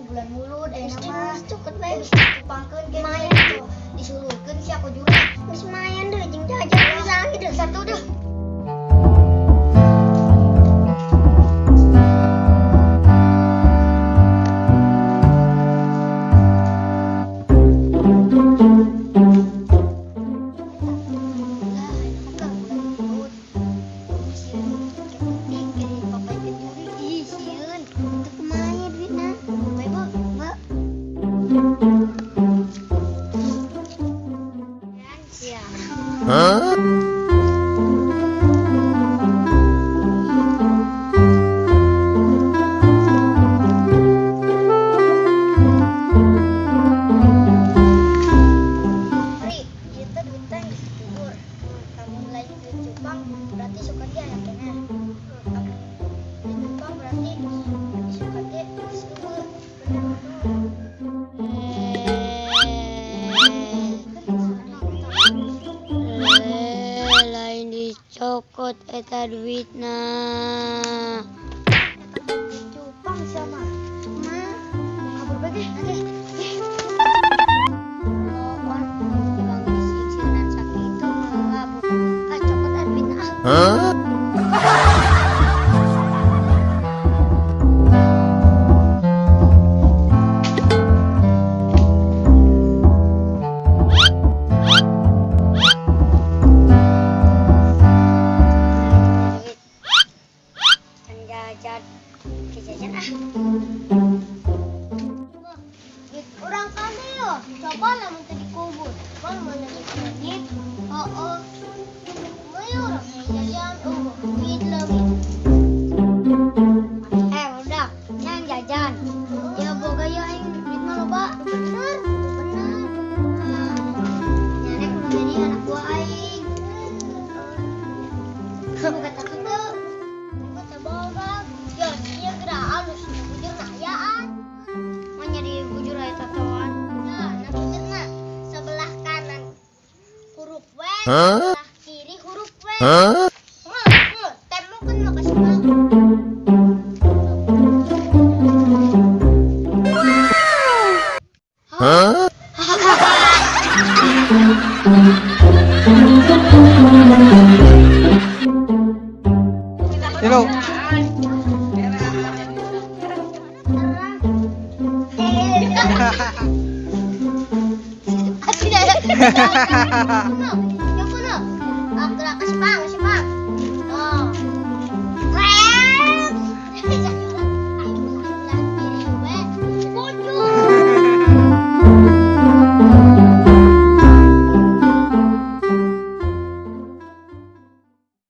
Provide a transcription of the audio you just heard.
Bulan Mulud ayeuna mah. Geus cokot bae. Geus dicupangkeun ke Lumayan. Disulurkeun sia ku jurig. Geus lumayan deh jeung jajan bisa deh. Satu deh. Lah, ayeuna mah keur bulan Mulud. Sieun kepenting jadi papaikeun jurig. Ih, sieun. Itu kumaha ya duitna? Bae, Bu. Mbak. Sia. Huh? Ri, ieu teh duit teh geus dikubur. Lamun lain duit cupang berarti suka dia aya keneh. Lamun duit cupang berarti suka dia geus euweuh. Eh, lain dicokot eta duitna. Eta duit cupang sia mah. Mah, Kabur bae ge. oke. Oh, tibang disingsieunan sakitu kabur. Ah, cokot ah duitna ah. Huh? Duit. Can jajan. Ke jajan ah. Duit urang kade yo. Coba lamun teu dikubur. Mun mana duit. Oh, oh. Moy urang hayang jajan euweuh duit leuwih. Eh, udah. Yang jajan. Ya boga ya aing duit mah loba. Bener. Bener. Nah, nyane kudu jadi anak buah aing. Boga tato teu? Kata boga. Yo, ieu geura alus bujurna ayaan. Mah jadi bujur aya tatoan. Ya, nah bujurna sebelah kanan huruf W, Huh? sebelah kiri huruf W. Huh? Heuh, tempokeun mah kasih tahu. Huh? Hello. Terang. Eh, tidak.